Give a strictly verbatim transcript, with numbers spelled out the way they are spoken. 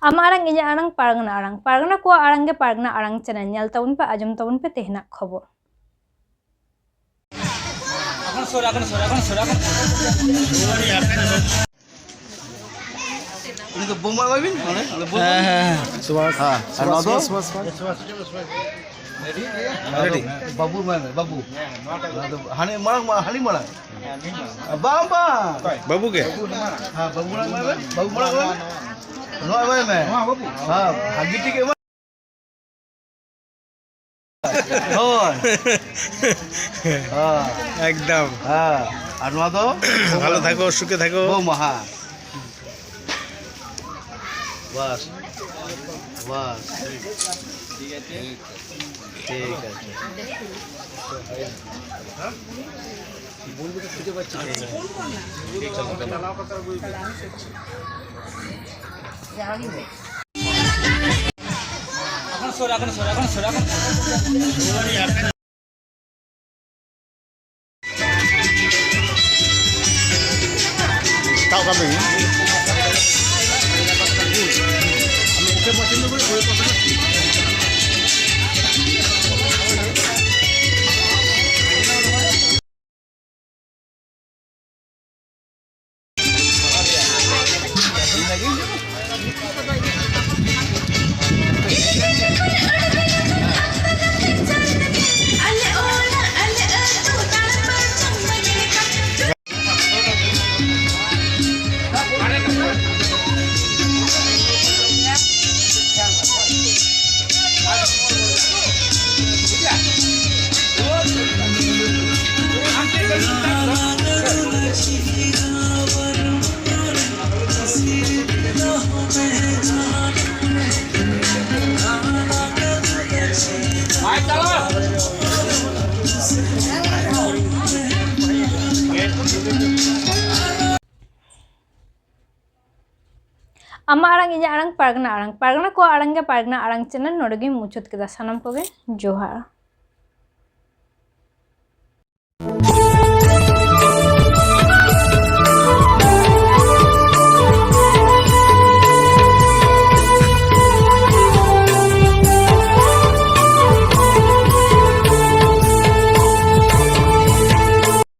ᱟᱢᱟᱜ ᱟᱲᱟᱝ, ᱤᱧᱟᱹᱜ ᱟᱲᱟᱝ, ᱯᱟᱨᱜᱟᱱᱟ ᱟᱲᱟᱝ᱾ ᱯᱟᱨᱜᱟᱱᱟ ᱠᱚᱣᱟᱜ ᱟᱲᱟᱝ ᱜᱮ ᱯᱟᱨᱜᱟᱱᱟ ᱟᱲᱟᱝ ᱪᱮᱱᱮᱞ᱾ ᱧᱮᱞ ᱛᱟᱵᱚᱱ ᱯᱮ, ᱟᱸᱡᱚᱢ ᱛᱟᱵᱚᱱ ᱯᱮ ᱛᱮᱦᱮᱧᱟᱜ ᱠᱷᱚᱵᱚᱨ᱾ ᱩᱱᱤ ᱫᱚ ᱵᱳᱢ ᱮᱢᱟᱭ ᱵᱤᱱ, ᱚᱸᱰᱮ, ᱚᱸᱰᱮ ᱵᱳᱢ᱾ ᱦᱮᱸ, ᱦᱮᱸ, ᱦᱮᱸ᱾ ᱥᱩᱵᱷᱟᱥ, ᱦᱮᱸ, ᱟᱨ ᱱᱚᱣᱟ ᱫᱚ? ᱥᱩᱵᱷᱟᱥ, ᱥᱩᱵᱷᱟᱥ, ᱥᱩᱵᱷᱟᱥ᱾ ᱨᱮᱰᱤ? ᱵᱟᱹᱵᱩ ᱮᱢᱟᱭ ᱢᱮ, ᱵᱟᱹᱵᱩ᱾ ᱱᱚᱣᱟ ᱫᱚ ᱦᱟᱹᱱᱤ ᱢᱟᱲᱟᱝ, ᱢᱟ-, ᱦᱟᱹᱱᱤ ᱢᱟᱲᱟᱝ᱾ ᱵᱟᱝ, ᱵᱟᱝ᱾ ᱵᱟᱹᱵᱩ ᱜᱮ? ᱦᱮᱸ, ᱵᱟᱹᱵᱩ ᱢᱟᱲᱟᱝ ᱮᱢᱟᱭ ᱢᱮ, ᱵᱟᱹᱵᱩ ᱢᱟᱲᱟᱝ ᱮᱢᱟᱭ ᱢᱮ᱾ ᱱᱚᱣᱟ ᱮᱢᱟᱭ ᱢᱮ᱾ ᱦᱮᱸ, ᱵᱷᱟᱹᱜᱤ ᱴᱷᱤᱠ ᱮᱢᱟᱭ᱾ ᱦᱳᱭ᱾ ᱦᱮᱸ᱾ ᱮᱠᱫᱚᱢ᱾ ᱦᱮᱸ᱾ ᱟᱨ ᱱᱚᱣᱟ ᱫᱚ? ᱵᱷᱟᱞᱚ ᱛᱷᱟᱠᱚ, ᱥᱩᱠᱷᱮ ᱛᱷᱟᱠᱚ᱾ ᱵᱳᱢᱟ, ᱦᱮᱸ᱾ ᱵᱟᱥ᱾ ᱵᱟᱥ᱾ ᱴᱷᱤᱠ ᱟᱪᱷᱮ᱾ ᱟᱢᱟᱜ ᱟᱲᱟᱝ, ᱤᱧᱟᱹᱜ ᱟᱲᱟᱝ, ᱯᱟᱨᱜᱟᱱᱟ ᱟᱲᱟᱝ᱾ ᱯᱟᱨᱜᱟᱱᱟ ᱠᱚᱣᱟᱜ ᱟᱲᱟᱝ ᱜᱮ ᱯᱟᱨᱜᱟᱱᱟ ᱟᱲᱟᱝ ᱪᱮᱱᱮᱞ ᱱᱚᱰᱮ ᱜᱤᱧ ᱢᱩᱪᱟᱹᱫ ᱠᱮᱫᱟ᱾ ᱥᱟᱱᱟᱢ ᱠᱚᱜᱮ ᱡᱚᱦᱟᱨ᱾